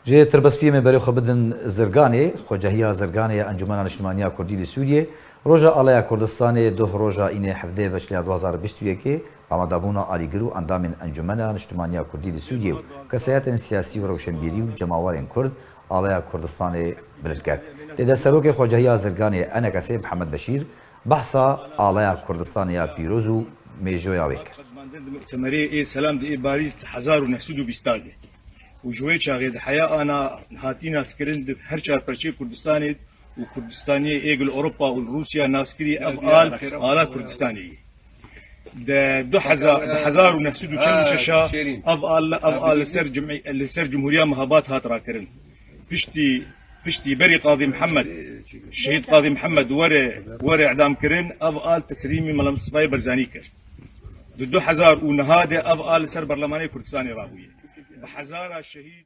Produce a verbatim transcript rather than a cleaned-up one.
Ji tirbespiyê me berê xwe bidin Zirganê. Xwecehiya Zirganê ya Encûmena Niştimaniya Kurdî li Sûriyê, roja Alaya Kurdistanê, duh roja înê hevdeh Beşlê ya du hazar bîst û yekê, bi amadabûna alîgir û endamên Encûmena Niştimaniya Kurdî li Sûriyê û kesayetên siyasî û rewşenbîrî û cemawerên Kurd, Alaya Kurdistanê bilind kir. Tê de serokê Xwecehiya Zirganê ENKSê Mihemed Beşîr behsa Alaya Kurdistanê ya pîroz û mêjoya wê kir. Muhtemerê ê selam di ê barî hezar û neh sed û bîst de. Û ji wê çaxê di heya ana hatî naskirin di her çar perçeyê Kurdistanê û Kurdistaniyê êk li Ewropa û li Rûsya naskirî ev al, ala Kurdistanê ye. Di du hezar, di hezar û neh sed û çend û şeş a ev al, ev al li ser cumhî-, li ser Cumhuriya Mehabad hat rakirin. Piştî, piştî berî Qadî Mihemed, Şehîd Qadî Mihemed were, were îdam kirin, ev al teslîmî Mela Mistefayê Barzanî kir. Di du hezar û neh de ev al li ser Berlemanê Kurdistanê rabûye. Bi hezara şehîd